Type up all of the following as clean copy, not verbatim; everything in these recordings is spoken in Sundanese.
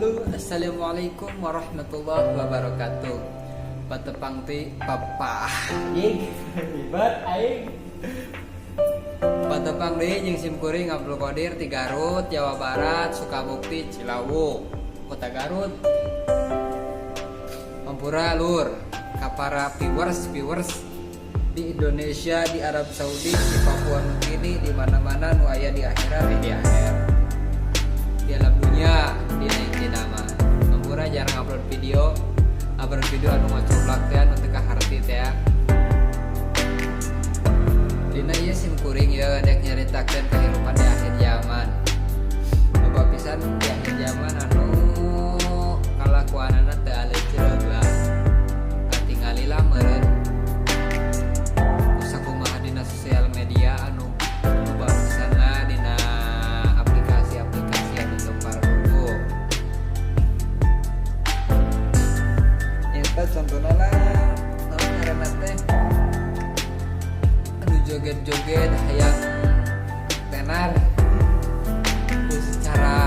Halo, assalamualaikum warahmatullahi wabarakatuh. Patepang ti papa. Ing, ribet aing. Patepang deui jeung sim kuring Abdul Qadir ti Garut, Jawa Barat, Sukabukti, Cilawu, Kota Garut. Hampura lur, ka para viewers viewers di Indonesia, di Arab Saudi, di Papua Nugini, di mana-mana nu aya di akhirat, di akhir di alam dunia, di di nama. Hampura jarang upload video anu ngocoblak teh, anu teu kaharti teh. Dina ieu sim kuring ya dek nyaritakeun kehidupan di akhir zaman. Loba pisan di akhir zaman anu kalakuanana teu aleuceureuh lah. Katingali lah meureun sakumaha dina sosial media anu loba pisan lah, dina aplikasi-aplikasi anu teu pararuguh. Eta contohna lah, naon ngaranna teh, anu joget-joget hayang tenar ku secara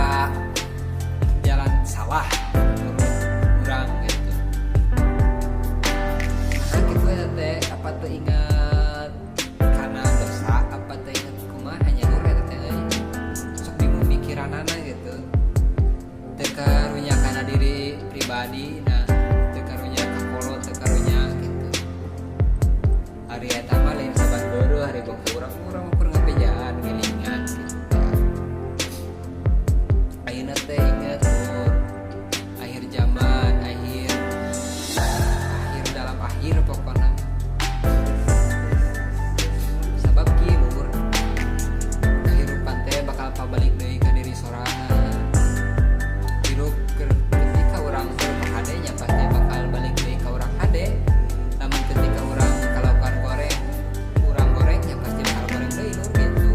jalan salah menurut urang gitu. Nah, gitu ya teh, apa tuh ingat karena dosa, apa tuh ingat kumaha nya lur eta teh euy. Sok bingung mikiranana gitu. Teu karunya kana diri pribadi, nah teu karunya ka kolot, teu karunya gitu. Ari eta mah lain saban beureum, ari bangsa urang, urang mah keur ngabejaan ngilingan gitu teh. Ayeuna teh inget lur, akhir zaman, akhir akhir dalam akhir pokona. Sabab kieu lur, kehidupan teh bakal pabalik deui ka diri sorangan. Hirup ketika urang hirup hade nya pasti bakal balik deui ka urang hade. Namun ketika urang kalakuan goreng, urang gorengnya pasti bakal goreng deui lur gitu.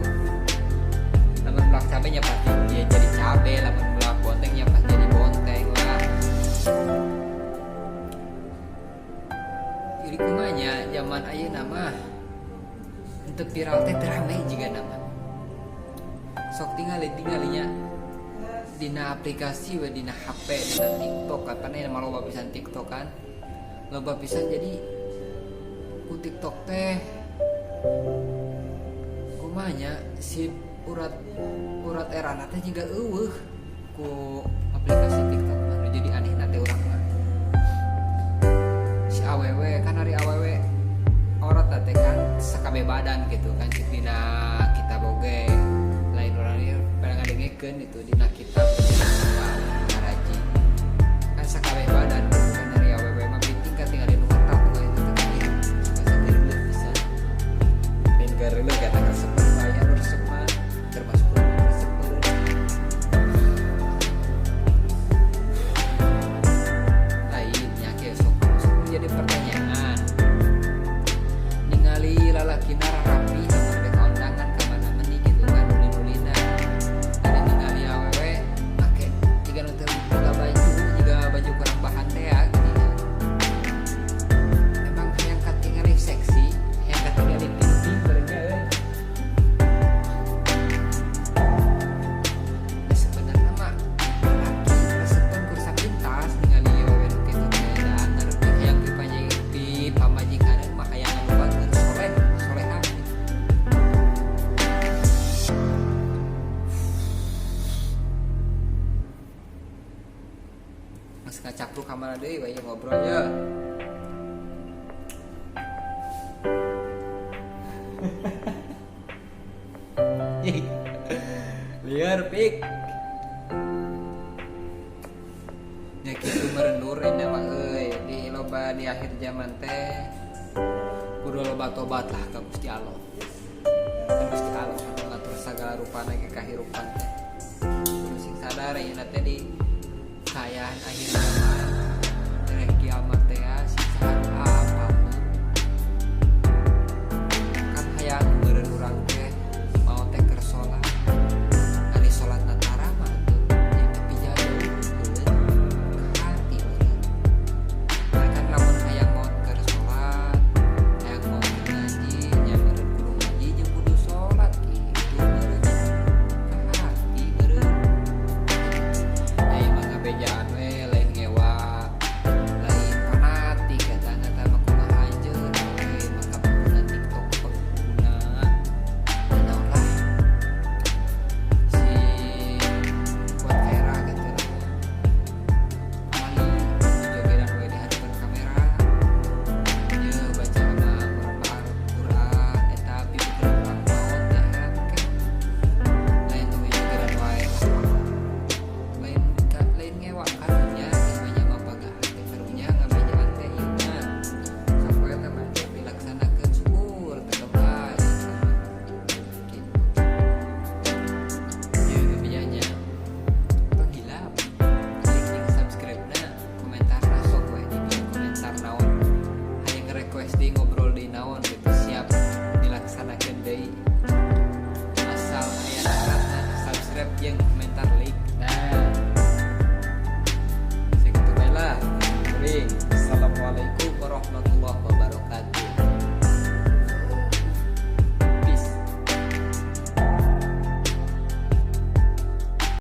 Lamun melak cabe nya pasti dia jadi cabe, lamun melak bonteng nya pasti jadi bonteng lah. Jadi kumaha nya zaman ayeuna mah untuk viral teh rame jiga nama. Sok tingali tingalinya dina aplikasi we, dina HP, dina TikTok, karena mah loba pisan TikTok kan. Loba pisan, jadi ku TikTok teh kumaha nya si urat urat erana teh juga euweuh ku aplikasi TikTok mah. Nu jadi aneh teh urang mah si awewe kan, ari awewe aurat teh kan sakabeh badan gitu kan, cek dina kitab oge lain urang ieu pada ngadengekeun itu dina kitab ngaraji kan sakabeh badan gitu kan. Ari awewe mah penting katingali nu ketat we itu teh asa geuleuh pisan, lain geuleuh kata resep aya nu resep mah, termasuk urang mah resep meureun. Lain nya kieu, sok sok jadi pertanyaan, ningali lalakina rapi lamun rek kondangan ka mana meni gitu kan, ulin-ulina. Ada ningali awewe make jiga nu teu boga baju, jiga baju kurang bahan teh ya gini kan. Emang hayang katingali seksi, hayang katingali tinggi barengnya euy. Nah, sebenarnya mah lalaki resepeun kur sapintas ningali awewe nu kitu teh, da ngarep hayang pipamajikaneun mah hayang anu bager, soleh soleha gitu. Geus ngacapruk ka mana deui we ngobrol ye. Liar pik. Ya kitu meureun lur ini mah euy, di loba di akhir zaman teh kudu loba tobat lah ka Gusti Allah. Kan Gusti Allah anu ngatur sagala rupana ge kahirupan teh. Kudu sing sadar ayeuna teh di kaayaan akhir zaman, tereh kiamat teh si